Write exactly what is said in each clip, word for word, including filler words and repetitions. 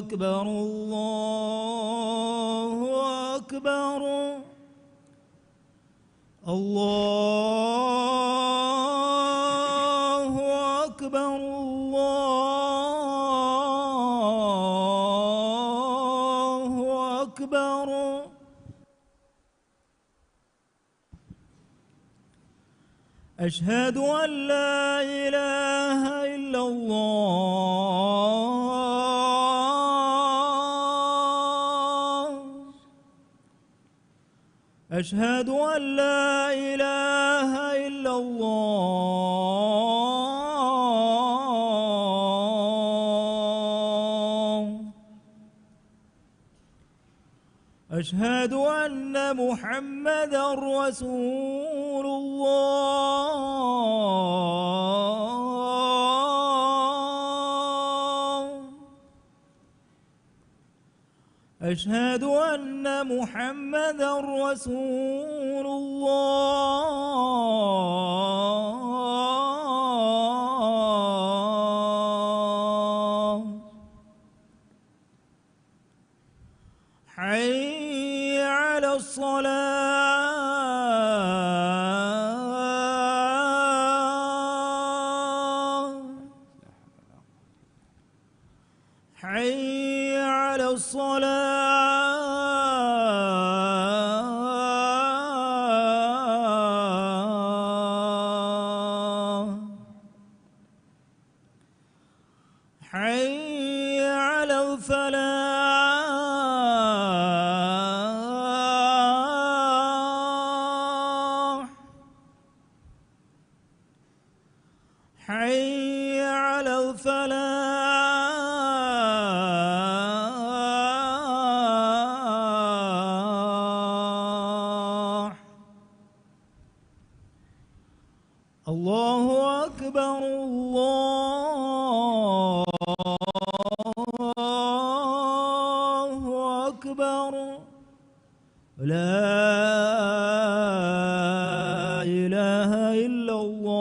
أكبر، الله أكبر، الله أكبر، الله أكبر. أشهد أن لا إله إلا الله. أشهد أن لا إله إلا الله. أشهد أن محمدا رسول الله. أشهد أن محمدا رسول الله. حي على الصلاة. حي على الصلاة. حي على الفلاح. حي على الفلاح. الله أكبر، الله أكبر. لا إله إلا الله.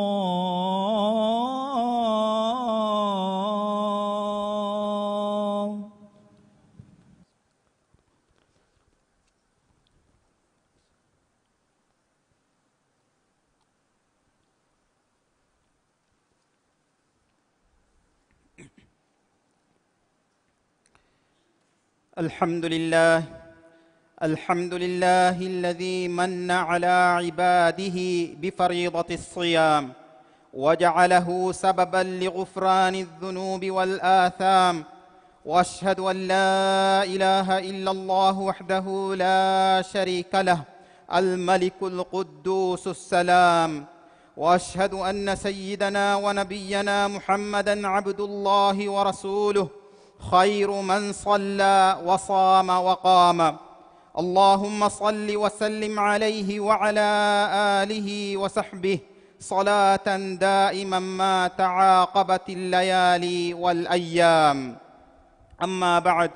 الحمد لله. الحمد لله الذي من على عباده بفريضة الصيام، وجعله سببا لغفران الذنوب والآثام، وأشهد أن لا إله إلا الله وحده لا شريك له، الملك القدوس السلام، وأشهد أن سيدنا ونبينا محمدا عبد الله ورسوله، خير من صلى وصام وقام. اللهم صل وسلم عليه وعلى آله وصحبه صلاة دائما ما تعاقبت الليالي والأيام. أما بعد،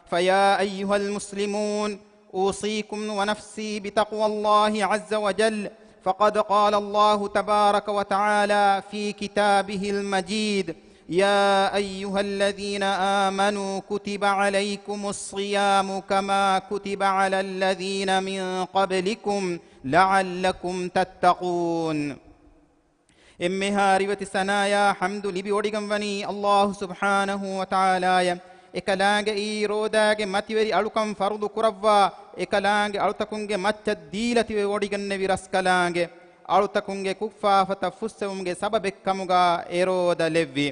فيا أيها المسلمون، أوصيكم ونفسي بتقوى الله عز وجل، فقد قال الله تبارك وتعالى في كتابه المجيد: يا أيها الذين آمنوا كتب عليكم الصيام كما كتب على الذين من قبلكم لعلكم تتقون. އެންމެހާ ރިވެތި ސަނާޔާ ޙަމްދު ލިބިވޮޑިގަންވަނީ ﷲ ސުބްޙާނަހޫ ވަތަޢާލާޔަށް. އެކަލާނގެއީ ރޯދާގެ މަތިވެރި އަޅުކަން ފަރުޟު ކުރައްވާ، އެކަލާނގެ އަޅުތަކުންގެ މައްޗަށް ދީލަތިވެވޮޑިގަންނެވި ރަސްކަލާނގެ، އަޅުތަކުންގެ ކުށްފާފަތައް ފުއްސެވުމުގެ ސަބަބެއްކަމުގަ އެރޯދަ ލެއްވި.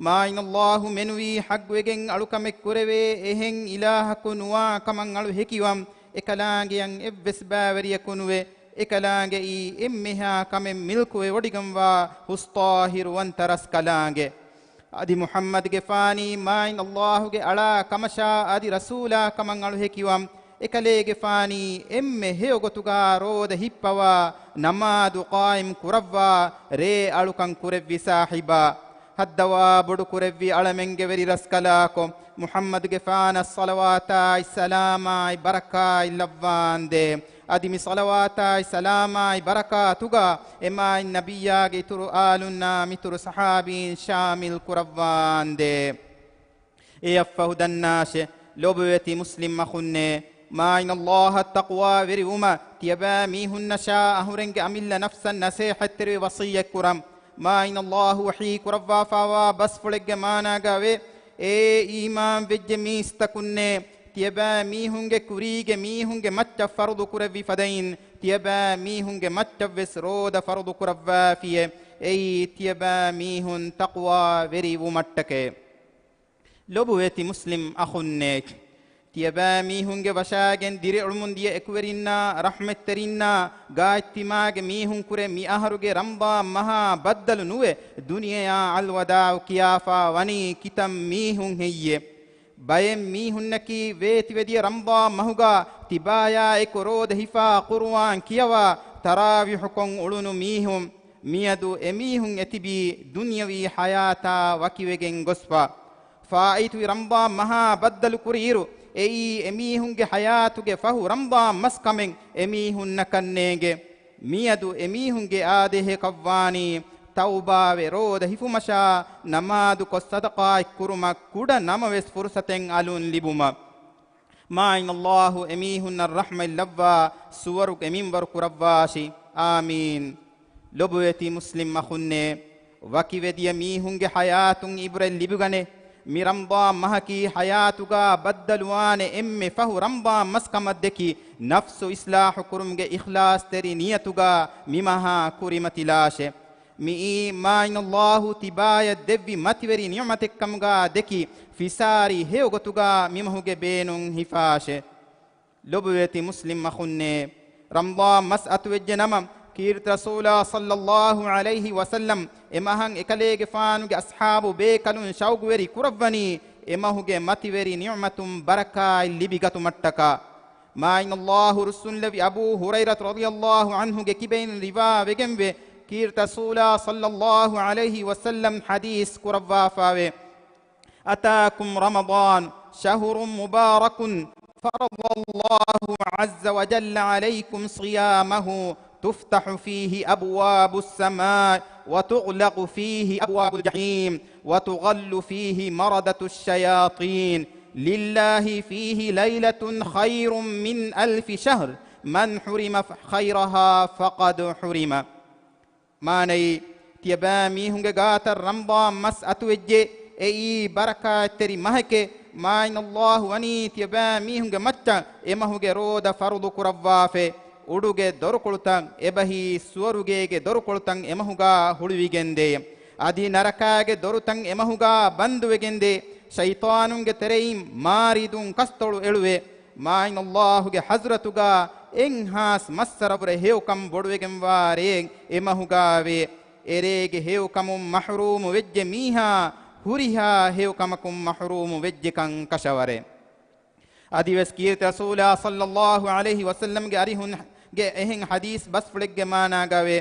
މާތް ﷲ މެނުވީ ޙައްޤުވެގެން އަޅުކަމެއް ކުރެވޭ، އެހެން އިލާހަކު ނުވާ ކަމަށް އަޅު ހެކިވަން، އެކަލާނގެއަށް އެއްވެސް ބައިވެރިޔަކު ނުވެ، އެކަލާނގެއީ އެންމެހާ ކަމެއް މިލްކުވެވޮޑިގަންވާ ހުސްޠާހިރުވަންތަ ރަސްކަލާނގެ. އަދި މުޙައްމަދުގެފާނީ މާތް ﷲގެ އަޅާ ކަމަށާ އަދި ރަސޫލާ ކަމަށް އަޅު ހެކިވަން، އެކަލޭގެފާނީ އެންމެ ހެޔޮ ގޮތުގާ ރޯދަ ހިއްޕަވާ، ނަމާދު ޤާއިމް ކުރައްވާ، ރޭ އަޅުކަން ކުރެއްވި ސާހިބާ. ހައްދަވާ ބޮޑުކުރެއްވި އަޅަމެންގެ ވެރި ރަސްކަލާކޮ، މުޙައްމަދުގެފާނަށް ޞަލަވާތާއި ސަލާމާއި ބަރަކާތް ލައްވާނދޭ. އަދި މި ޞަލަވާތާއި ސަލާމާއި ބަރަކާތުގަ އެމާތް ނަބިއްޔާގެ އިތުރު އާލުންނާ މިތުރު ޞަޙާބީން ޝާމިލް ކުރައްވާނދޭ. އެއަށްފަހު ދަންނާށެ، ލޮބުވެތި މުސްލިމް އަޚުންނޭ، މާތް ﷲ އަށް ތަޤްވާވެރިވުމަށް ތިޔަބައިމީހުންނަށާ އަހުރެންގެ އަމިއްލަ ނަފްސަށް ނަސޭހަތްތެރިވެ ވަޞިއްޔަތްކުރަން. މާތް ﷲ ވަޙީ ކުރައްވާފާވާ ބަސްފުޅެއްގެ މާނާގައިވޭ، އޭ އީމާންވެއްޖެ މީސްތަކުންނޭ، ތިޔަބައިމީހުންގެ ކުރީގެ މީހުންގެ މައްޗަށް ފަރުޟުކުރެއްވި ފަދައިން، ތިޔަބައިމީހުންގެ މައްޗަށްވެސް ރޯދަ ފަރުޟުކުރައްވާފިއޭ، އެއީ ތިޔަބައިމީހުން ތަޤްވާވެރިވުމަށްޓަކައޭ. ލޮބުވެތި މުސްލިމް އަޚުންނޭ، ތިޔަބައިމީހުންގެ ވަށާގެން ދިރިއުޅުމުން ދިޔަ އެކުވެރިންނާ، ރަޙްމަތްތެރިންނާ، ގާތްތިމާގެ މީހުންކުރެ މި އަހަރުގެ ރަމަޟާން މަހާ ބައްދަލު ނުވެ، ދުނިޔެއާ އަލްވަދާޢު ކިޔާފާ ވަނީ ކިތައް މީހުން ހެއްޔޭ؟ ބައެއް މީހުންނަކީ ވޭތިވެދިޔަ ރަމަޟާން މަހުގާ ތިބާޔާ އެކު ރޯދަ ހިފާ ޤުރުއާން ކިޔަވާ ތަރާވީޙުކޮށް އުޅުނު މީހުން. މިއަދު އެމީހުން އެތިބީ ދުނިޔަވީ ޙަޔާތާ ވަކިވެގެން ގޮސްފަ. ފާއިތުވި ރަމަޟާން މަހާ ބައްދަލު ކުރިއިރު، އެއީ އެމީހުންގެ ޙަޔާތުގެ ފަހު ރަމަޟާން މަސް ކަމެއް އެމީހުންނަކަށް ނޭނގެ. މިއަދު އެމީހުންގެ އާދޭހަކަށްވާނީ ތައުބާވެ ރޯދަ ހިފުމަށާ، ނަމާދުކޮށް ޞަދަޤާތް ކުރުމަށް ކުޑަ ނަމަވެސް ފުރުޞަތެއް އަލުން ލިބުމަށް. މާތް ﷲ އެމީހުންނަށް ރަޙްމަތް ލައްވާ ސުވަރުގެ މިންވަރު ކުރައްވާށި. އާމީން. ލޮބުވެތި މުސްލިމް އަޚުންނޭ، ވަކިވެދިޔަ މީހުންގެ ޙަޔާތުން ޢިބްރަތް ލިބިގަނެ. މި ރަމަޟާން މަހަކީ ޙަޔާތުގާ ބައްދަލުވާނެ އެންމެ ފަހު ރަމަޟާން މަސް ކަމަށްދެކި، ނަފްސު އިޞްލާޙު ކުރުމުގެ އިޚްލާޞްތެރި ނިޔަތުގާ މި މަހާ ކުރިމަތިލާށެ. މިއީ މާތް ﷲ ތިބާޔަށް ދެއްވި މަތިވެރި ނިޢުމަތެއްކަމުގާ ދެކި، ފިސާރި ހެޔޮ ގޮތުގާ މި މަހުގެ ބޭނުން ހިފާށެ. ލޮބުވެތި މުސްލިމް އަޚުންނޭ، ރަމަޟާން މަސް އަތުވެއްޖެ ނަމަ، ކީރިތި ރަސޫލާ ޞައްލައްލާހު ޢަލައިހި ވަސައްލަމް އެ މަހަށް އެކަލޭގެފާނުގެ އަޞްޙާބު ބޭކަލުން ޝައުގުވެރި ކުރައްވަނީ، އެ މަހުގެ މަތިވެރި ނިޢުމަތުން ބަރަކާތް ލިބިގަތުމަށްޓަކާ. މާތް ﷲ ރުއްސުންލެވި އަބޫ ހުރައިރަތު ރަޟިޔައްލާހު ޢަންހުގެ ކިބައިން ރިވާވެގެންވޭ، ކީރިތި ރަސޫލާ ޞައްލައްލާހު ޢަލައިހި ވަސައްލަމް ޙަދީޘް ކުރައްވާފާވޭ، أتاكم رمضان شهر مبارك فرض الله عز وجل عليكم صيامه تفتح فيه أبواب السماء وتغلق فيه أبواب الجحيم وتغل فيه مردة الشياطين لله فيه ليلة خير من ألف شهر من حرم خيرها فقد حرم. މާނައީ، ތިޔަބައިމީހުންގެ ގާތަށް ރަމަޟާން މަސް އަތުވެއްޖެ، އެއީ ބަރަކާތްތެރި މަހެކޭ. މާތް ﷲ ވަނީ ތިޔަބައިމީހުންގެ މައްޗަށް އެ މަހުގެ ރޯދަ ފަރުޟު ކުރައްވާފަ. އުޑުގެ ދޮރުކޮޅުތައް އެބަހީ ސުވަރުގޭގެ ދޮރުކޮޅުތައް އެ މަހުގާ ހުޅުވިގެންދޭ. އަދި ނަރަކާގެ ދޮރުތައް އެ މަހުގާ ބަންދުވެގެންދޭ. ޝައިޠާނުންގެ ތެރެއިން މާރިދުން ކަސްތޮޅު އެޅުވޭ. މާތް ﷲ ގެ ޙަޟްރަތުގާ އެއްހާސް މައްސަރަ ވުރެ ހެޔޮކަން ބޮޑުވެގެންވާ ރެއެއް އެ މަހުގާވޭ. އެރޭގެ ހެޔޮކަމުން މަޙްރޫމު ވެއްޖެ މީހާ، ހުރިހާ ހެޔޮކަމަކުން މަޙްރޫމު ވެއްޖެކަން ކަށަވަރޭ. އަދިވެސް ކީރިތި ރަސޫލާ ޞައްލައްލާހު ޢަލައިހި ވަސައްލަމްގެ އަރިހުންގެ އެހެން ޙަދީޘް ބަސްފުޅެއްގެ މާނާގައިވޭ،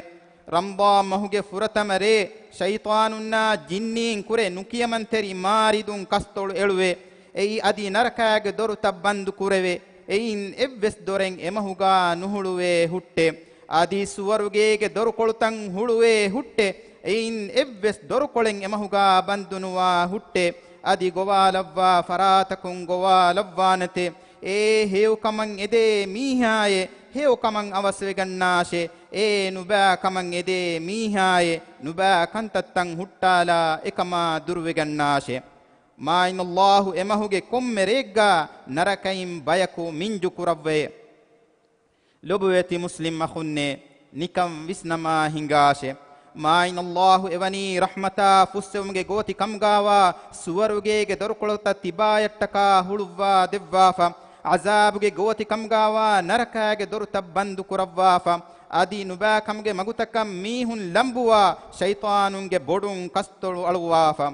ރަމަޟާން މަހުގެ ފުރަތަމަ ރޭ ޝައިޠާނުންނާ ޖިންނީން ކުރެ ނުކިޔަމަންތެރި މާރިދުން ކަސްތޮޅު އެޅުވޭ. އެއީ އަދި ނަރަކާގެ ދޮރުތައް ބަންދު ކުރެވޭ. އެއިން އެއްވެސް ދޮރެއް އެމަހުގާ ނުހުޅުވޭ ހުއްޓޭ. އަދި ސުވަރުގޭގެ ދޮރުކޮޅުތައް ހުޅުވޭ ހުއްޓޭ. އެއިން އެއްވެސް ދޮރުކޮޅެއް އެމަހުގާ ބަންދުނުވާ ހުއްޓޭ. އަދި ގޮވާލައްވާ ފަރާތަކުން ގޮވާލައްވާނެތޭ. އޭ ހެޔޮކަމަށް އެދޭ މީހާއޭ، ހެޔޮކަމަށް އަވަސްވެގަންނާށޭ. އޭ ނުބާކަމަށް އެދޭ މީހާއޭ، ނުބާ ކަންތައްތައް ހުއްޓާލާ އެކަމާ ދުރުވެގަންނާށޭ. މާތް ﷲ އެމަހުގެ ކޮންމެ ރެއެއްގާ ނަރަކައިން ބަޔަކު މިންޖު ކުރައްވައޭ. ލޮބުވެތި މުސްލިމް އަޚުންނޭ، ނިކަން ވިސްނަމާ ހިނގާށޭ. މާތް ﷲ އެވަނީ ރަޙްމަތާ ފުއްސެވުމުގެ ގޯތި ކަމުގާވާ ސުވަރުގޭގެ ދޮރުކޮޅުތައް ތިބާޔަށްޓަކާ ހުޅުއްވާ ދެއްވާފަ. ޢަޒާބުގެ ގޯތި ކަމުގާވާ ނަރަކާގެ ދޮރުތައް ބަންދު ކުރައްވާފަ. އަދި ނުބާކަމުގެ މަގުތަކަށް މީހުން ލަނބުވާ ޝައިޠާނުންގެ ބޮޑުން ކަސްތޮޅު އަޅުއްވާފަ.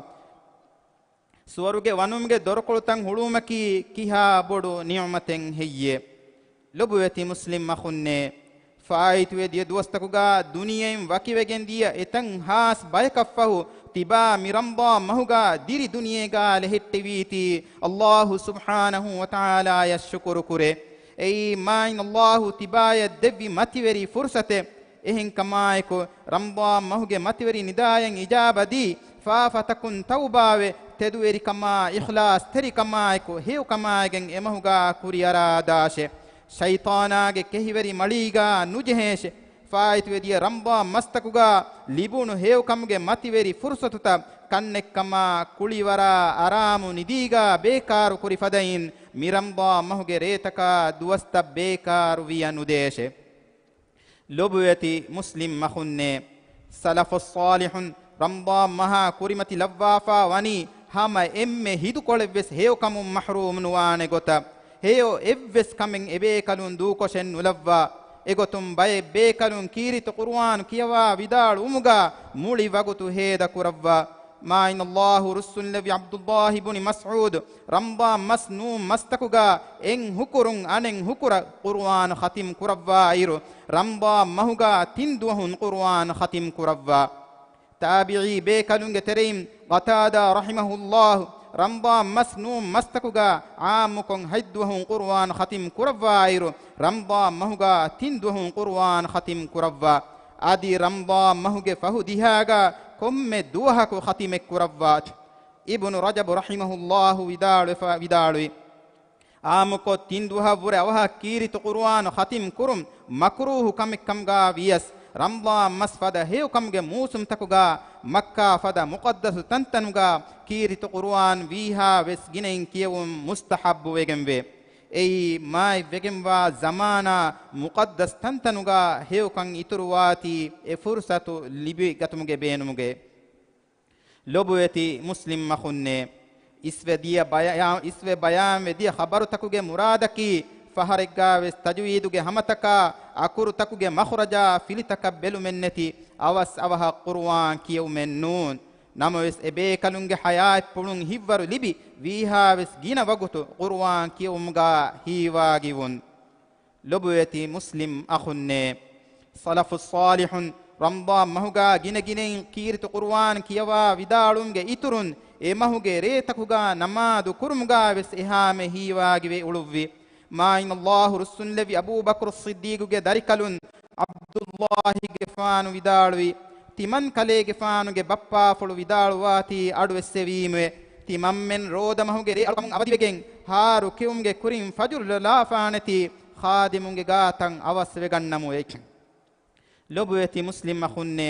ސުވަރުގެ ވަނުމުގެ ދޮރުކޮޅުތައް ހުޅުވުމަކީ ކިހާ ބޮޑު ނިޢުމަތެއް ހެއްޔޭ؟ ލޮބުވެތި މުސްލިމް އަޚުންނޭ، ފާއިތުވެ ދިޔަ ދުވަސްތަކުގާ ދުނިޔެއިން ވަކިވެގެން ދިޔަ އެތައް ހާސް ބަޔަކަށްފަހު، ތިބާ މި ރަމަޟާން މަހުގާ ދިރި ދުނިޔޭގާ ލެހެއްޓެވީތީ، ﷲ ސުބްޙާނަހޫ ވަތަޢާލާޔަށް ޝުކުރު ކުރޭ. އެއީ މާތް ﷲ ތިބާޔަށް ދެއްވި މަތިވެރި ފުރުޞަތެއް. އެހެންކަމާއެކު، ރަމަޟާން މަހުގެ މަތިވެރި ނިދާޔަށް އިޖާބަ ދީ، ފާފަތަކުން ތައުބާވެ، ތެދުވެރިކަމާ، އިޚްލާޞްތެރިކަމާއެކު ހެޔޮކަމާއިގެން އެމަހުގާ ކުރިއަރާދާށޭ. ޝައިޠާނާގެ ކެހިވެރި މަޅީގާ ނުޖެހޭށޭ. ފާއިތުވެދިޔަ ރަމްޟާން މަސްތަކުގާ ލިބުނު ހެޔޮކަމުގެ މަތިވެރި ފުރުޞަތުތައް ކަންނެއްކަމާ، ކުޅިވަރާ އަރާމު ނިދީގާ ބޭކާރު ކުރި ފަދައިން، މި ރަމްޟާން މަހުގެ ރޭތަކާ ދުވަސްތައް ބޭކާރު ވިޔަ ނުދޭށޭ. ލޮބުވެތި މުސްލިމް އަޚުންނޭ، ސަލަފުއްޞާލިޙުން ރަމްޟާން މަހާ ކުރިމަތި ލައްވާފާ ވަނީ، ހަމަ އެންމެ ހިނދުކޮޅެއްވެސް ހެޔޮކަމުން މަޙްރޫމް ނުވާނެ ގޮތަށް. ހެޔޮ އެއްވެސް ކަމެއް އެބޭކަލުން ދޫކޮށެއް ނުލައްވާ. އެގޮތުން ބައެއް ބޭކަލުން ކީރިތި ޤުރުއާން ކިޔަވާ ވިދާޅުވުމުގާ މުޅި ވަގުތު ހޭދަ ކުރައްވާ. މާތް ﷲ ރުއްސުންލެއްވި ޢަބްދުﷲ ބުނި މަސްޢޫދު، ރަމްޟާން މަސް ނޫން މަސްތަކުގާ އެއް ހުކުރުން އަނެއް ހުކުރަށް ޤުރުއާން ޚަތިމް ކުރައްވާއިރު، ރަމްޟާން މަހުގާ ތިން ދުވަހުން ޤުރުއާން ޚަތިމް ކުރައްވާ. ތާބިޢީ ބޭކަލުންގެ ތެރެއިން ޤަތާދާ ރަޙިމަހުﷲ، ރަމްޟާން މަސް ނޫން މަސްތަކުގާ ޢާއްމުކޮށް ހަތް ދުވަހުން ޤުރުއާން ޚަތިމް ކުރައްވާއިރު، ރަމްޟާން މަހުގާ ތިން ދުވަހުން ޤުރުއާން ޚަތިމް ކުރައްވާ. އަދި ރަމްޟާން މަހުގެ ފަހު ދިހާގާ ކޮންމެ ދުވަހަކު ޚަތިމެއް ކުރައްވާ. އިބްނު ރަޖަބު ރަޙިމަހުﷲ ވިދާޅުވެފަ-، ވިދާޅުވި، ޢާއްމުކޮށް ތިން ދުވަހަށްވުރެ އަވަހަށް ކީރިތި ޤުރުއާން ޚަތިމް ކުރުން މަކްރޫހު ކަމެއްކަމުގާ ވިޔަސް، ރަމްޟާން މަސް ފަދަ ހެޔޮކަމުގެ މޫސުމްތަކުގާ މައްކާ ފަދަ މުޤައްދަސު ތަންތަނުގާ ކީރިތި ޤުރުއާން ވީހާ ވެސް ގިނައިން ކިޔެވުން މުސްތަޙައްބު ވެގެންވޭ. އެއީ މާތްވެގެންވާ ޒަމާނާ މުޤައްދަސް ތަންތަނުގާ ހެޔޮކަން އިތުރުވާތީ އެ ފުރުޞަތު ލިބިގަތުމުގެ ބޭނުމުގައި. ލޮބުވެތި މުސްލިމް އަޚުންނޭ، އިސްވެ ދިޔަ ބަޔާ-، އިސްވެ ބަޔާންވެ ދިޔަ ޚަބަރުތަކުގެ މުރާދަކީ، ފަހަރެއްގާވެސް ތަޖުވީދުގެ ހަމަތަކާ، އަކުރުތަކުގެ މަޚްރަޖާ ފިލިތަކަށް ބެލުމެއްނެތި، އަވަސް އަވަހަށް ޤުރުއާން ކިޔެވުމެއް ނޫން. ނަމަވެސް، އެބޭކަލުންގެ ޙަޔާތްޕުޅުން ހިތްވަރު ލިބި، ވީހާވެސް ގިނަ ވަގުތު ޤުރުއާން ކިޔެވުމުގާ ހީވާގިވުން. ލޮބުވެތި މުސްލިމް އަޚުންނޭ، ސަލަފުއްޞާލިޙުން ރަމްޟާން މަހުގާ ގިނަގިނައިން ކީރިތި ޤުރުއާން ކިޔަވާ ވިދާޅުވުމުގެ އިތުރުން، އެ މަހުގެ ރޭތަކުގާ ނަމާދު ކުރުމުގާވެސް އެހާމެ ހީވާގިވެ އުޅުއްވި. މާތް ﷲ ރުއްސުންލެއްވި އަބޫބަކުރު ޞިއްދީޤުގެ ދަރިކަލުން ޢަބްދުﷲގެފާނު ވިދާޅުވި، ތިމަން ކަލޭގެފާނުގެ ބައްޕާފުޅު ވިދާޅުވާތީ އަޑުއެއްސެވީމުވެ، ތިމަންމެން ރޯދަމަހުގެ ރޭ އަޅުކަމުން އަވަދިވެގެން، ހާރު ކެއުމުގެ ކުރިން ފަޖުރު ލޮލާފާނެތީ، ޚާދިމުންގެ ގާތަށް އަވަސްވެގަންނަމުވެ. ލޮބުވެތި މުސްލިމް އަޚުންނޭ،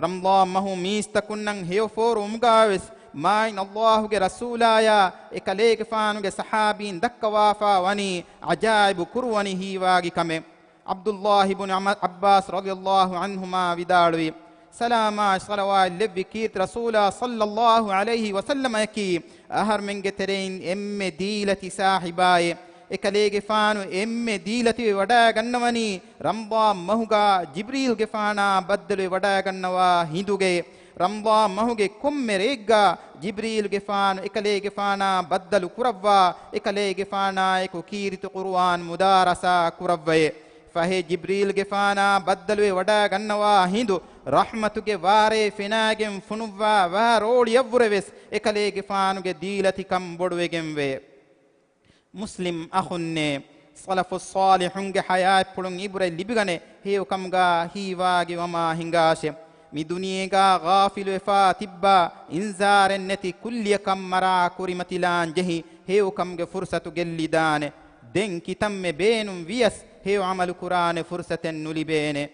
ރަމްޟާން މަހު މީސްތަކުންނަށް ހެޔޮ ފޯރުވުމުގާވެސް، މާތް ﷲގެ ރަސޫލާޔާ އެކަލޭގެފާނުގެ ޞަޙާބީން ދައްކަވާފާ ވަނީ ޢަޖާއިބު ކުރުވަނި ހީވާގި ކަމެއް. ޢަބްދުﷲ ބުނު ޢަމަ-، ޢައްބާސް ރަޟިޔަﷲ ޢަންހުމާ ވިދާޅުވި، ސަލާމާ ޞަލަވާތް ލެއްވި ކީރިތި ރަސޫލާ ޞައްލަﷲ ޢަލައިހި ވަސައްލަމައަކީ، އަހަރުމެންގެ ތެރެއިން އެންމެ ދީލަތި ސާހިބާއޭ. އެކަލޭގެފާނު އެންމެ ދީލަތިވެ ވަޑައިގަންނަވަނީ، ރަމްޟާން މަހުގާ ޖިބްރީލްގެފާނާ ބައްދަލުވެ ވަޑައިގަންނަވާ ހިނދުގައޭ. ރަމްޟާން މަހުގެ ކޮންމެ ރެއެއްގާ ޖިބްރީލްގެފާނު އެކަލޭގެފާނާ ބައްދަލު ކުރައްވާ، އެކަލޭގެފާނާއެކު ކީރިތި ޤުރުއާން މުދާރަސާ ކުރައްވައޭ. ފަހެ ޖިބްރީލްގެފާނާ ބައްދަލުވެ ވަޑައިގަންނަވާ ހިނދު، ރަޙްމަތުގެ ވާރޭ ފެނާގެން ފުނުއްވާ ވާ ރޯޅިއަށްވުރެވެސް، އެކަލޭގެފާނުގެ ދީލަތިކަން ބޮޑުވެގެންވޭ. މުސްލިމް އަޚުންނޭ، ސަލަފުއްޞާލިޙުންގެ ޙަޔާތްޕުޅުން އިބުރަތް ލިބިގަނެ، ހެޔޮކަމުގާ ހީވާގިވަމާ ހިނގާށެ. މި ދުނިޔޭގާ ޣާފިލުވެފާ ތިއްބާ، އިންޒާރެއްނެތި ކުއްލިއަކަށް މަރާ ކުރިމަތިލާން ޖެހި، ހެޔޮކަމުގެ ފުރުޞަތު ގެއްލިދާނެ. ދެން ކިތަންމެ ބޭނުން ވިޔަސް، ހެޔޮ ޢަމަލު ކުރާނެ ފުރުޞަތެއް ނުލިބޭނެ.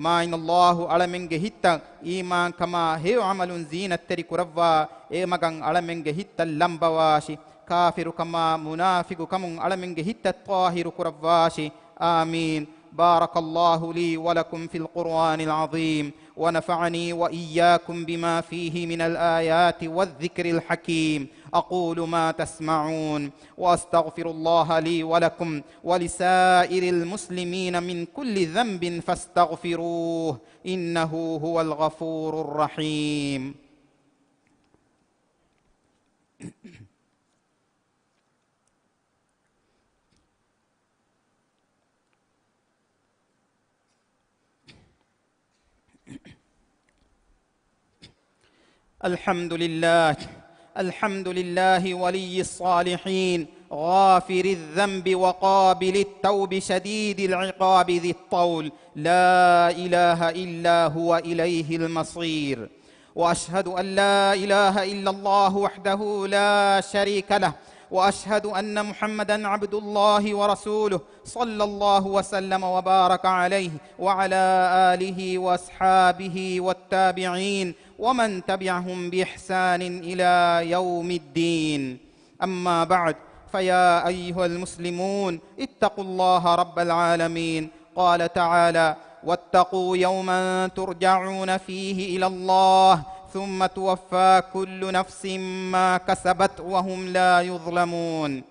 މާތް ﷲ އަޅަމެންގެ ހިތްތައް އީމާންކަމާ ހެޔޮ ޢަމަލުން ޒީނަތްތެރި ކުރައްވާ، އެ މަގަށް އަޅަމެންގެ ހިތްތައް ލަނބަވާށި، ކާފިރުކަމާ މުނާފިޤުކަމުން އަޅަމެންގެ ހިތްތައް ޠާހިރު ކުރައްވާށި. آمين. بارك الله لي ولكم في القرآن العظيم، ونفعني وإياكم بما فيه من الآيات والذكر الحكيم. أقول ما تسمعون، وأستغفر الله لي ولكم ولسائر المسلمين من كل ذنب فاستغفروه، إنه هو الغفور الرحيم. الحمد لله. الحمد لله ولي الصالحين، غافر الذنب وقابل التوب شديد العقاب ذي الطول، لا إله إلا هو إليه المصير. وأشهد أن لا إله إلا الله وحده لا شريك له، وأشهد أن محمدا عبد الله ورسوله، صلى الله وسلم وبارك عليه وعلى آله وأصحابه والتابعين ومن تبعهم بإحسان إلى يوم الدين. أما بعد، فيا أيها المسلمون، اتقوا الله رب العالمين. قال تعالى: واتقوا يوما ترجعون فيه إلى الله ثم توفى كل نفس ما كسبت وهم لا يظلمون.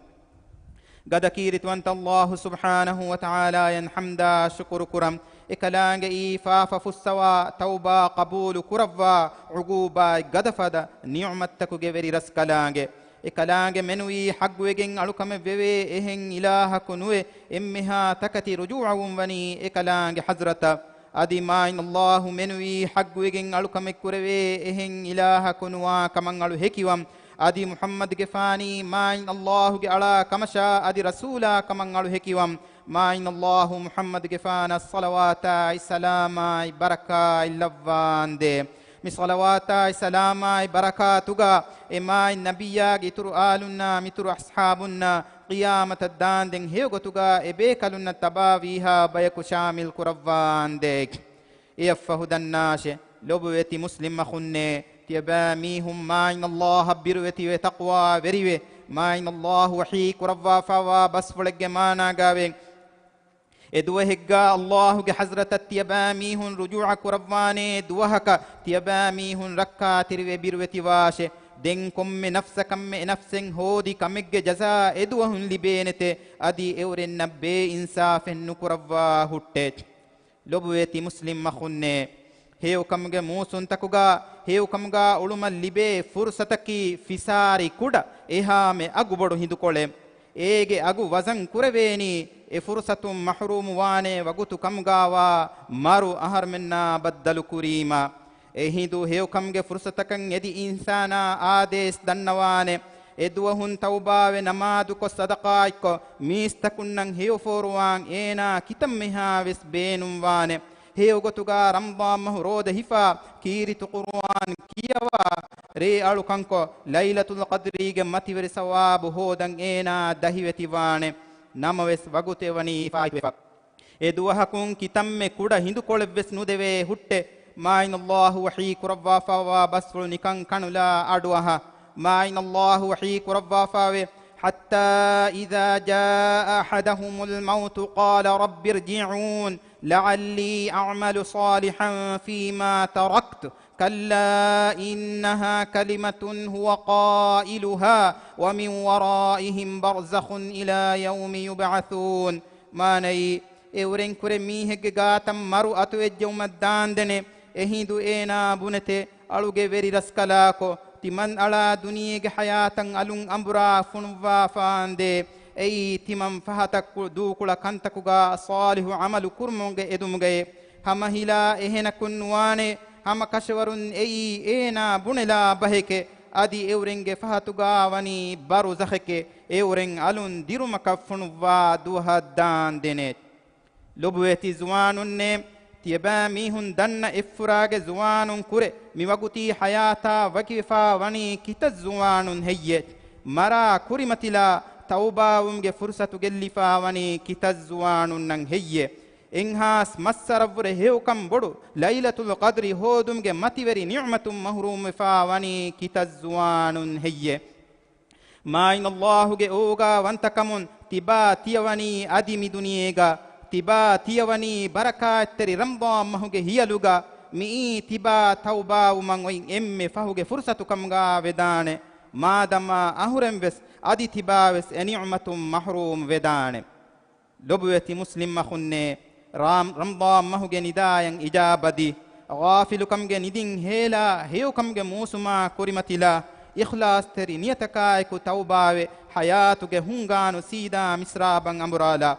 ގަދަ ކީރިތިވަންތަ ﷲ ސުބްޙާނަހޫ ވަތަޢާލާއަށް ޙަމްދާ ޝުކުރު ކުރަން. އެކަލާނގެއީ ފާފަ ފުއްސަވާ، ތައުބާ ޤަބޫލު ކުރައްވާ، ޢުޤޫބާތް ގަދަފަދަ ނިޢުމަތްތަކުގެ ވެރި ރަސްކަލާނގެ. އެކަލާނގެ މެނުވީ ޙައްޤުވެގެން އަޅުކަމެއް ވެވޭ އެހެން އިލާހަކު ނުވެ، އެންމެހާ ތަކެތި ރުޖޫޢަވުން ވަނީ އެކަލާނގެ ޙަޟްރަތަށް. އަދި މާތް ﷲ މެނުވީ ޙައްޤުވެގެން އަޅުކަމެއް ކުރެވޭ އެހެން އިލާހަކު ނުވާ ކަމަށް އަޅު ހެކިވަން. އަދި މުޙައްމަދުގެފާނީ މާތް ﷲގެ އަޅާ ކަމަށާ އަދި ރަސޫލާ ކަމަށް އަޅު ހެކިވަން. މާތް ﷲ މުޙައްމަދުގެފާނަށް ޞަލަވާތާއި ސަލާމާއި ބަރަކާތް ލައްވާނދޭ. މި ޞަލަވާތާއި ސަލާމާއި ބަރަކާތުގަ އެ މާތް ނަބިއްޔާގެ އިތުރު އާލުންނާ މިތުރު އަޞްޙާބުންނާ ޤިޔާމަތަށް ދާންދެން ހެޔޮގޮތުގަ އެ ބޭކަލުންނަށް ތަބާވީހާ ބަޔަކު ޝާމިލް ކުރައްވާނދޭ. އެއަށްފަހު ދަންނާށެ، ލޮބުވެތި މުސްލިމް އަޚުންނޭ، ތިޔަބައިމީހުން މާތް ﷲއަށް ބިރުވެތިވެ ތަޤްވާވެރިވެ، މާތް ﷲ ވަޙީ ކުރައްވާފައިވާ ބަސްފުޅެއްގެ މާނާގައިވެ، އެ ދުވަހެއްގަ ﷲގެ ޙަޟްރަތަށް ތިޔަބައިމީހުން ރުޖޫޢަ ކުރައްވާނޭ ދުވަހަކަށް ތިޔަބައިމީހުން ރައްކާތެރިވެ ބިރުވެތިވާށެ. ދެން ކޮންމެ ނަފްސަކަށްމެ އެ ނަފްސެއް ހޯދި ކަމެއްގެ ޖަޒާ އެ ދުވަހުން ލިބޭނެތެ، އަދި އެއުރެންނަށް ބޭއިންސާފެއް ނުކުރައްވާ ހުއްޓޭ. ލޮބުވެތި މުސްލިމް އަޚުންނޭ! ހެޔޮކަމުގެ މޫސުންތަކުގަ ހެޔޮކަމުގަ އުޅުމަށް ލިބޭ ފުރުޞަތަކީ ފިސާރި ކުޑަ އެހާމެ އަގުބޮޑު ހިނދުކޮޅެއް. އޭގެ އަގު ވަޒަން ކުރެވޭނީ އެ ފުރުޞަތުން މަޙްރޫމު ވާނޭ ވަގުތު ކަމުގަވާ މަރު އަހަރުމެންނާ ބައްދަލު ކުރީމަ. އެހިނދު ހެޔޮކަމުގެ ފުރުޞަތަކަށް އެދި އިންސާނާ އާދޭސް ދަންނަވާނެ. އެ ދުވަހުން ތައުބާވެ ނަމާދުކޮށް ޞަދަޤާތްކޮށް މީސްތަކުންނަށް ހެޔޮ ފޯރުވާން އޭނާ ކިތަންމެހާވެސް ބޭނުންވާނެ. ހެޔޮގޮތުގަ ރަމަޟާން މަހު ރޯދަ ހިފާ ކީރިތި ޤުރުއާން ކިޔަވާ ރޭ އަޅުކަންކޮށް ލައިލަތުލް ޤަދްރީގެ މަތިވެރި ސަވާބު ހޯދަން އޭނާ ދަހިވެތިވާނެ. ނަމަވެސް ވަގުތެއް ވަނީ ފާއިތުވެފަ. އެ ދުވަހަކުން ކިތަންމެ ކުޑަ ހިނދުކޮޅެއްވެސް ނުދެވޭ ހުއްޓެ. މާތް ﷲ ވަޙީ ކުރައްވާފައިވާ ބަސްފުޅު ނިކަން ކަނުލާ އަޑުއަހާ. މާތް ﷲ ވަޙީ ކުރައްވާފައިވޭ، حتى إذا جاء أحدهم الموت قال رب ارجعون لعلي أعمل صالحا فيما تركت كلا إنها كلمة هو قائلها ومن ورائهم برزخ إلى يوم يبعثون. މާނައީ، އެއުރެން ކުރެ މީހެއްގެ ގާތަށް މަރު އަތުވެއްޖެއުމަށް ދާންދެނެ. އެހިނދު އޭނާ ބުނެތެ، އަޅުގެ ވެރި ރަސްކަލާކޮ، ތިމަން އަޅާ ދުނިޔޭގެ ޙަޔާތަށް އަލުން އަނބުރާ ފޮނުއްވާފާނދޭ. އެއީ ތިމަން ފަހަތަށް ކު-، ދޫކުޅަ ކަންތަކުގަ ޞާލިޙު ޢަމަލު ކުރުމުގެ އެދުމުގައޭ. ހަމަ ހިލާ އެހެނަކުން ނުވާނެ. ހަމަ ކަށަވަރުން އެއީ އޭނާ ބުނެލާ ބަހެކެ. އަދި އެއުރެންގެ ފަހަތުގަ ވަނީ ބަރުޒަޚެކެ. އެއުރެން އަލުން ދިރުމަކަށް ފޮނުއްވާ ދުވަހަށް ދާންދެނެ. ލޮބުވެތި ޒުވާނުންނޭ! ތިޔަބައިމީހުން ދަންނަ އެއްފުރާގެ ޒުވާނުން ކުރެ މިވަގުތީ ޙަޔާތާ ވަކިވެފާ ވަނީ ކިތައް ޒުވާނުން ހެއްޔޭ؟ މަރާ ކުރިމަތިލާ ތައުބާވުމުގެ ފުރުޞަތު ގެއްލިފާ ވަނީ ކިތައް ޒުވާނުންނަށް ހެއްޔޭ؟ އެއްހާސް މައްސަރަށްވުރެ ހެޔޮކަން ބޮޑު ލައިލަތުލް ޤަދްރި ހޯދުމުގެ މަތިވެރި ނިޢުމަތުން މަޙްރޫމްވެފާ ވަނީ ކިތައް ޒުވާނުން ހެއްޔޭ؟ މާތް ﷲގެ އޯގާވަންތަކަމުން ތިބާ ތިޔަވަނީ އަދި މި ދުނިޔޭގަ، ތިބާ ތިޔަވަނީ ބަރަކާތްތެރި ރަމަޟާން މަހުގެ ހިޔަލުގަ. މިއީ ތިބާ ތައުބާވުމަށް އޮތް އެންމެ ފަހުގެ ފުރުޞަތު ކަމުގަ ވެދާނެ. މާދަމާ އަހުރެން ވެސް އަދި ތިބާ ވެސް އެ ނިޢުމަތުން މަޙްރޫމް ވެދާނެ. ލޮބުވެތި މުސްލިމް އަޚުންނޭ! ރާމް-، ރަމަޟާން މަހުގެ ނިދާޔަށް އިޖާބަދީ، ޣާފިލުކަމުގެ ނިދިން ހޭލާ، ހެޔޮކަމުގެ މޫސުމާ ކުރިމަތިލާ، އިޚްލާޞްތެރި ނިޔަތަކާއެކު ތައުބާވެ، ޙަޔާތުގެ ހުންގާނު ސީދާ މިސްރާބަށް އަނބުރާލާ،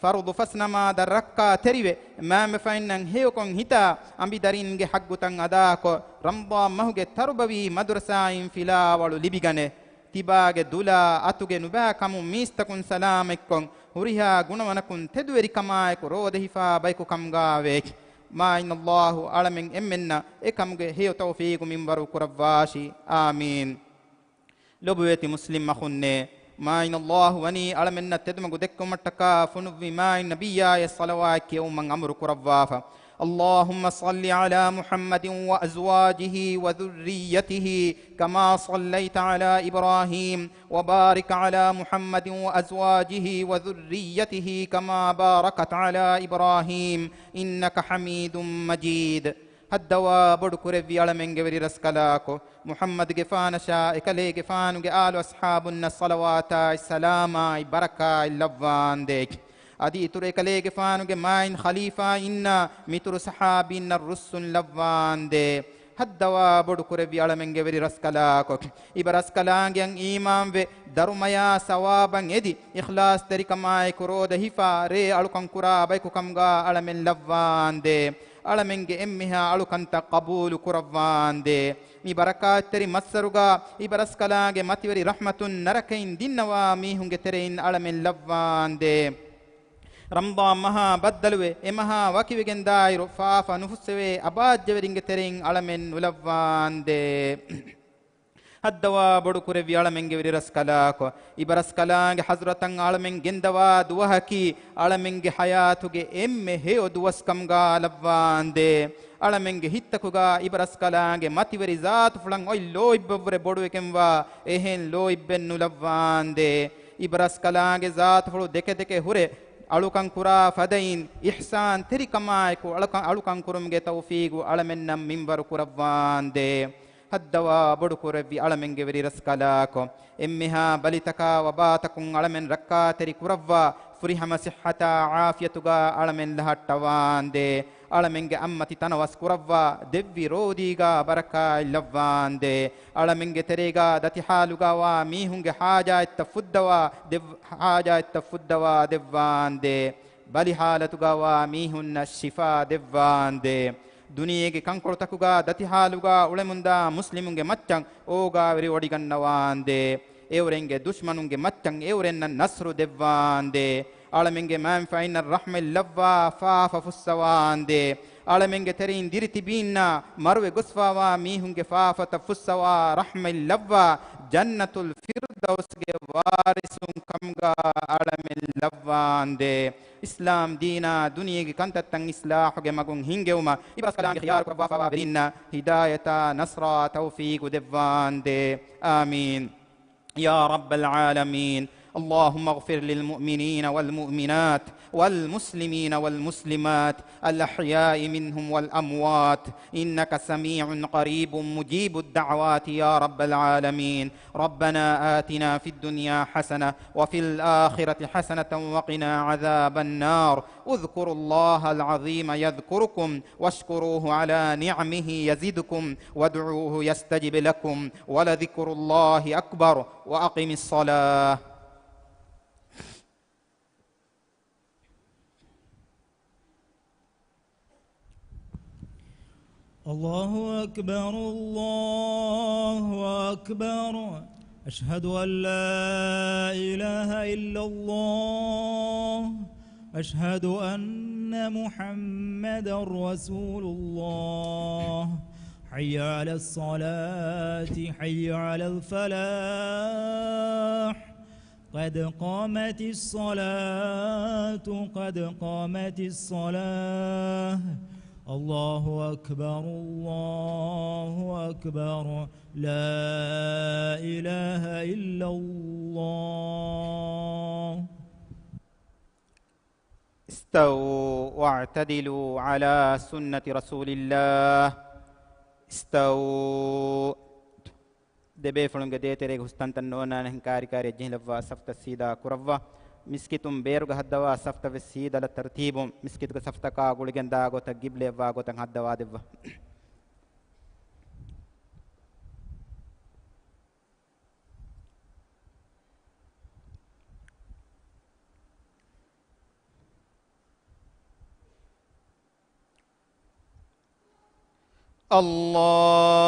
ފަރުޟު ފަސް ނަމާދަށް ރައްކާތެރިވެ، މައިންބަފައިންނަށް ހެޔޮކޮށް ހިތާ، އަނބިދަރިންގެ ޙައްޤުތައް އަދާކޮށް، ރަމަޟާން މަހުގެ ތަރުބަވީ މަދުރަސާއިން ފިލާވަޅު ލިބިގަނެ. ތިބާގެ ދުލާ އަތުގެ ނުބައިކަމުން މީސްތަކުން ސަލާމަތްކޮށް، ހުރިހާ ގުނަވަނަކުން ތެދުވެރިކަމާއެކު ރޯދަހިފާ ބަޔަކު ކަމުގައިވެ. މާތް ﷲ އަޅަމެން އެންމެންނަށް އެކަމުގެ ހެޔޮ ތައުފީގު މިންވަރު ކުރައްވާށި. އާމީން. ލޮބުވެތި މުސްލިމް އަޚުންނޭ، މާތް ﷲ ވަނީ އަޅަމެންނަށް ތެދުމަގު ދެއްކުމަށްޓަކާ ފޮނުއްވި މާތް ނަބިއްޔާއަށް ޞަލަވާތް ކިޔެވުމަށް އަމުރު ކުރައްވާފަ. اللهم صل على محمد وأزواجه وذريته كما صليت على إبراهيم وبارك على محمد وأزواجه وذريته كما باركت على إبراهيم إنك حميد مجيد. ހައްދަވާ ބޮޑު ކުރެއްވި އަޅަމެންގެ ވެރި ރަސްކަލާކޮ، މުޙައްމަދުގެފާނަށާ އެކަލޭގެފާނުގެ އާލު އަޞްޙާބުންނަށް ޞަލަވާތާއި ސަލާމާއި ބަރަކާތް ލައްވާނދޭ. އަދި އިތުރު އެކަލޭގެފާނުގެ މާތް ޚަލީފާއިންނާ މިތުރު ޞަޙާބީންނަށް ރުއްސުން ލައްވާނދޭ. ހައްދަވާ ބޮޑު ކުރެއްވި އަޅަމެންގެ ވެރި ރަސްކަލާކޮ، އިބަ ރަސްކަލާނގެއަށް އީމާންވެ، ދަރުމަޔާ ސަވާބަށް އެދި، އިޚްލާޞްތެރިކަމާއެކު ރޯދަ ހިފާ، ރޭ އަޅުކަން ކުރާ ބަޔަކު ކަމުގާ އަޅަމެން ލައްވާނދޭ. އަޅަމެންގެ އެންމެހާ އަޅުކަންތައް ޤަބޫލު ކުރައްވާނދޭ. މި ބަރަކާތްތެރި މައްސަރުގާ އިބަ ރަސްކަލާނގެ މަތިވެރި ރަޙްމަތުން ނަރަކައިން ދިންނަވާ މީހުންގެ ތެރެއިން އަޅަމެން ލައްވާނދޭ. ރަމަޟާން މަހާ ބައްދަލުވެ، އެ މަހާ ވަކިވެގެންދާއިރު، ފާފަ ނުފުއްސެވޭ އަބާއްޖަވެރިންގެ ތެރެއިން އަޅަމެން ނުލައްވާނދޭ. ހައްދަވާ ބޮޑު ކުރެއްވި އަޅަމެންގެ ވެރި ރަސްކަލާކޮ، އިބަ ރަސްކަލާނގެ ޙަޟްރަތަށް އަޅަމެން ގެންދަވާ ދުވަހަކީ، އަޅަމެންގެ ޙަޔާތުގެ އެންމެ ހެޔޮ ދުވަސްކަމުގާ ލައްވާނދޭ. އަޅަމެންގެ ހިތްތަކުގާ އިބަ ރަސްކަލާނގެ މަތިވެރި ޒާތުފުޅަށް އޮތް ލޯތްބަށްވުރެ ބޮޑުވެގެންވާ އެހެން ލޯތްބެއް ނުލައްވާނދޭ. އިބަ ރަސްކަލާނގެ ޒާތުފުޅު ދެކެ ދެކެ ހުރެ އަޅުކަން ކުރާ ފަދައިން އިޙްސާންތެރިކަމާއެކު އަޅުކަން، އަޅުކަން ކުރުމުގެ ތައުފީގު އަޅަމެންނަށް މިންވަރު ކުރައްވާނދޭ. ހައްދަވާ ބޮޑު ކުރެއްވި އަޅަމެންގެ ވެރި ރަސްކަލާކޮ، އެންމެހާ ބަލިތަކާ ވަބާތަކުން އަޅަމެން ރައްކާތެރި ކުރައްވާ، ފުރިހަމަ ޞިއްޙަތާ ޢާފިޔަތުގާ އަޅަމެން ލަހައްޓަވާނދޭ. އަޅަމެންގެ އަތްމަތި ތަނަވަސް ކުރައްވާ، ދެއްވި ރޯދީގާ ބަރަކާތް ލައްވާނދޭ. އަޅަމެންގެ ތެރޭގާ ދަތި ޙާލުގާ ވާ މީހުންގެ ޙާޖާތްތައް ފުއްދަވާ، ދެއް-، ޙާޖާތްތައް ފުއްދަވާ ދެއްވާނދޭ. ބަލި ޙާލަތުގާ ވާ މީހުންނަށް ޝިފާ ދެއްވާނދޭ. ދުނިޔޭގެ ކަންކޮޅުތަކުގާ ދަތި ޙާލުގާ އުޅެމުންދާ މުސްލިމުންގެ މައްޗަށް އޯގާވެރިވޮޑިގަންނަވާނދޭ. އެއުރެންގެ ދުޝްމަނުންގެ މައްޗަށް އެއުރެންނަށް ނަޞްރު ދެއްވާނދޭ. އަޅަމެންގެ މައިންފައިންނަށް ރަޙްމަތް ލައްވާ ފާފަ ފުއްސަވާނދޭ. އަޅަމެންގެ ތެރެއިން ދިރިތިބީންނާ މަރުވެ ގޮސްފާވާ މީހުންގެ ފާފަތައް ފުއްސަވާ ރަޙްމަތް ލައްވާ، ޖަންނަތުލް ފިރްދައުސްގެ ވާރިސުން ކަމުގާ އަޅަމެން ލައްވާނދޭ. އިސްލާމް ދީނާ ދުނިޔޭގެ ކަންތައްތައް އިޞްލާޙުގެ މަގުން ހިންގެވުމަށް އިބަ ރަސްކަލާނގެ ޚިޔާރު ކުރައްވާފާވާ ވެރިންނަށް ހިދާޔަތާ ނަޞްރާ ތައުފީގު ދެއްވާނދޭ. އާމީން. يا رب العالمين، اللهم اغفر للمؤمنين والمؤمنات والمسلمين والمسلمات الأحياء منهم والأموات، إنك سميع قريب مجيب الدعوات يا رب العالمين. ربنا آتنا في الدنيا حسنة وفي الآخرة حسنة وقنا عذاب النار. اذكروا الله العظيم يذكركم واشكروه على نعمه يزدكم وادعوه يستجب لكم ولذكر الله أكبر. وأقم الصلاة. الله أكبر، الله أكبر. أشهد أن لا إله إلا الله. أشهد أن محمدا رسول الله. حي على الصلاة، حي على الفلاح. قد قامت الصلاة، قد قامت الصلاة. الله أكبر، الله أكبر. لا إله إلا الله. استووا واعتدلوا على سنة رسول الله. استووا. ދެބޭފުޅުންގެ ދޭތެރޭގެ ހުސްތަންތައް ނޯންނާނެހެން ކާރިކާރިއަށް ޖެހިލައްވާ ސަފްތައް ސީދާ ކުރައްވާ. މިސްކިތުން ބޭރުގަ ހައްދަވާ ސަފްތައް ވެސް ސީދަލަށް ތަރުތީބުން، މިސްކިތުގެ ސަފްތަކާ ގުޅިގެންދާ ގޮތަށް ގިބްލަޔަށްވާ ގޮތަށް ހައްދަވާ ދެއްވާ.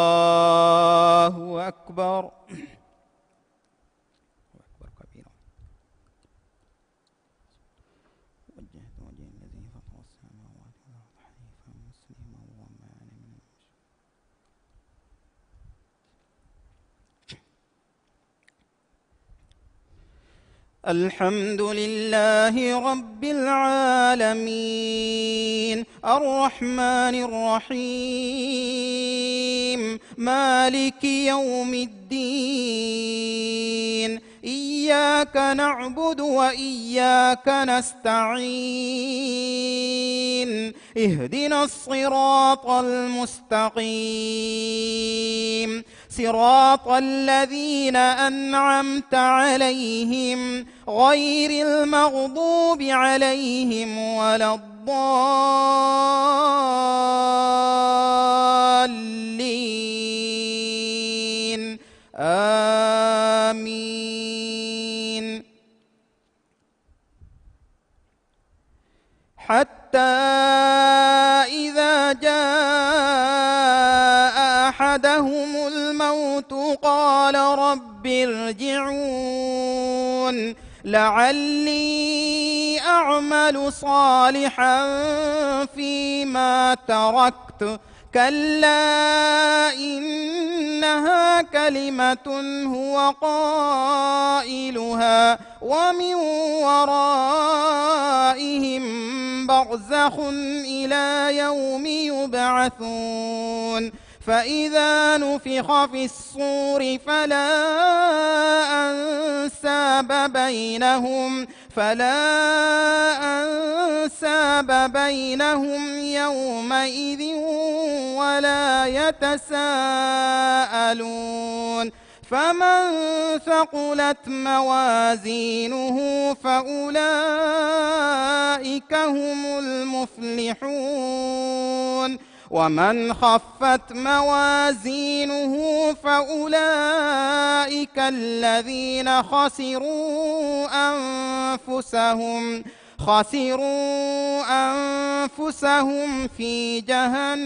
الله أكبر. أكبر كبيرا. وجهت وجهي الذي فطر السماوات والأرض حنيفا الحمد لله رب العالمين، الرحمن الرحيم، مالك يوم الدين، إياك نعبد وإياك نستعين، اهدنا الصراط المستقيم، صراط الذين أنعمت عليهم غير المغضوب عليهم ولا الضالين. آمين. حتى إذا جاء أحدهم الموت قال رب ارجعون لعلي أعمل صالحا فيما تركت، كلا إنها كلمة هو قائلها ومن ورائهم برزخ إلى يوم يبعثون. فإذا نفخ في الصور فلا أنساب بينهم، فلا أنساب بينهم يومئذ ولا يتساءلون. فمن ثقلت موازينه فأولئك هم المفلحون. ومن خفت موازينه فأولئك الذين خسروا أنفسهم، خسروا أنفسهم في جهنم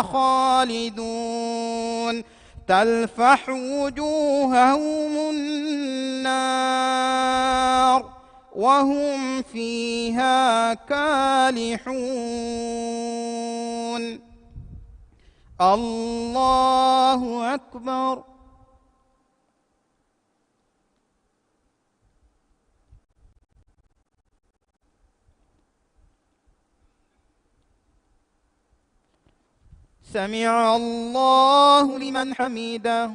خالدون. تلفح وجوههم النار وهم فيها كالحون. الله أكبر. سمع الله لمن حمده.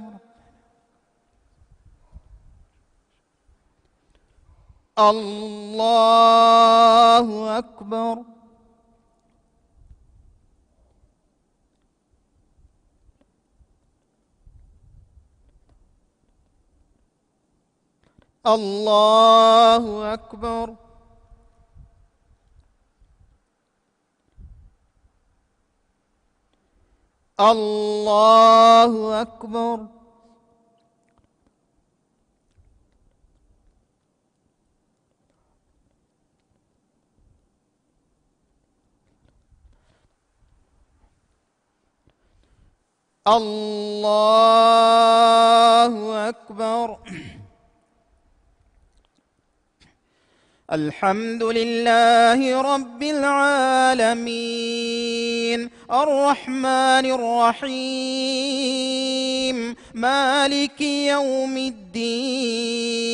الله أكبر. الله أكبر. الله أكبر. الله أكبر. الحمد لله رب العالمين، الرحمن الرحيم، مالك يوم الدين،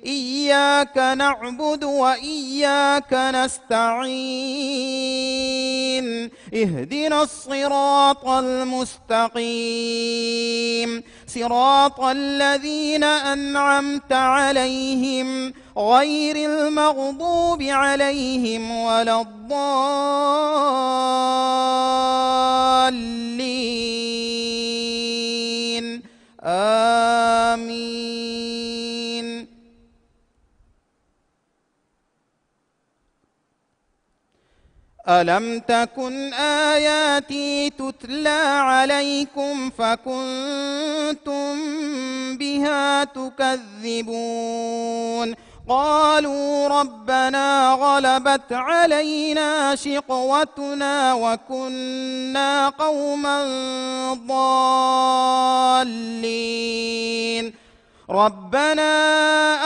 إياك نعبد وإياك نستعين، اهدنا الصراط المستقيم، صراط الذين أنعمت عليهم غير المغضوب عليهم ولا الضالين. آمين. ألم تكن آياتي تتلى عليكم فكنتم بها تكذبون. قالوا ربنا غلبت علينا شقوتنا وكنا قوما ضالين. ربنا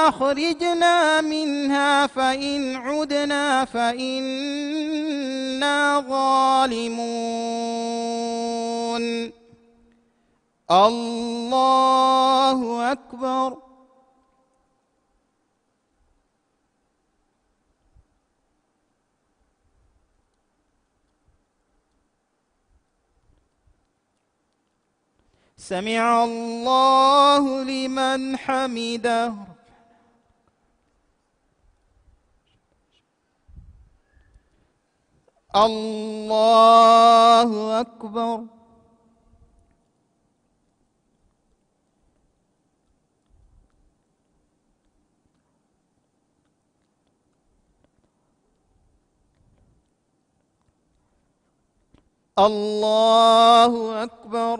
أخرجنا منها فإن عدنا فإنا ظالمون. الله أكبر. سمع الله لمن حمده. الله أكبر. الله أكبر.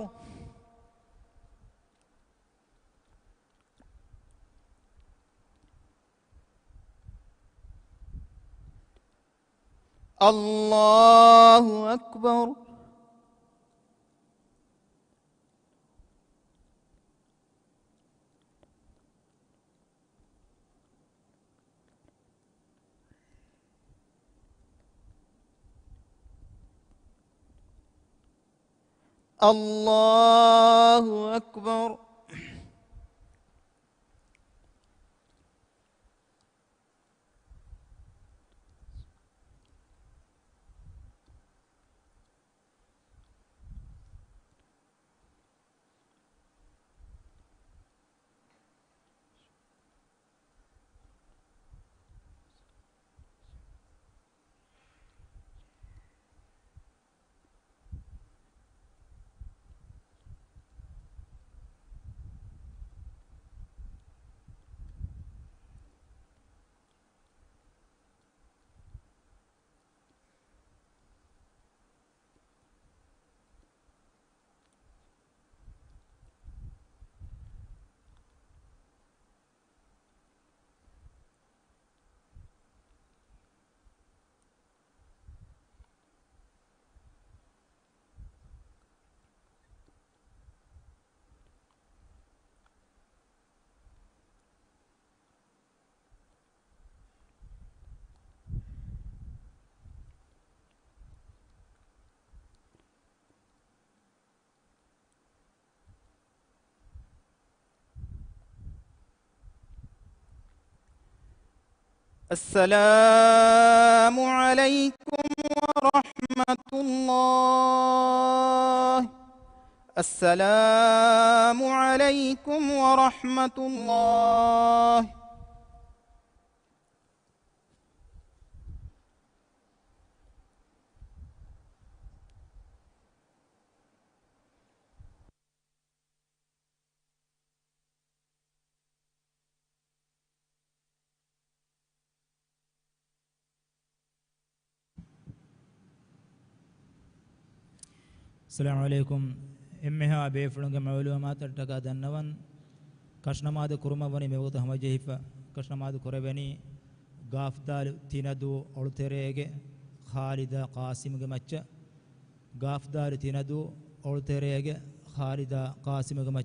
الله أكبر. الله أكبر. السلام عليكم ورحمة الله. السلام عليكم ورحمة الله. އައްސަލާމު ޢަލައިކުމް. އެންމެހާ ބޭފުޅުންގެ މަޢުލޫމާތަށްޓަކާ ދަންނަވަން، ކަށުނަމާދު ކުރުމަށް ވަނީ މިވަގުތު ހަމަޖެހިފަ. ކަށުނަމާދު ކުރެވެނީ ގާފްދާލު ތިނަދޫ އޮޅުތެރޭގެ ޚާލިދާ ޤާސިމުގެ މައްޗަށް. ގާފްދާލު ތިނަދޫ އޮޅުތެރޭގެ ޚާލިދާ ޤާސިމުގެ މައްޗަށް.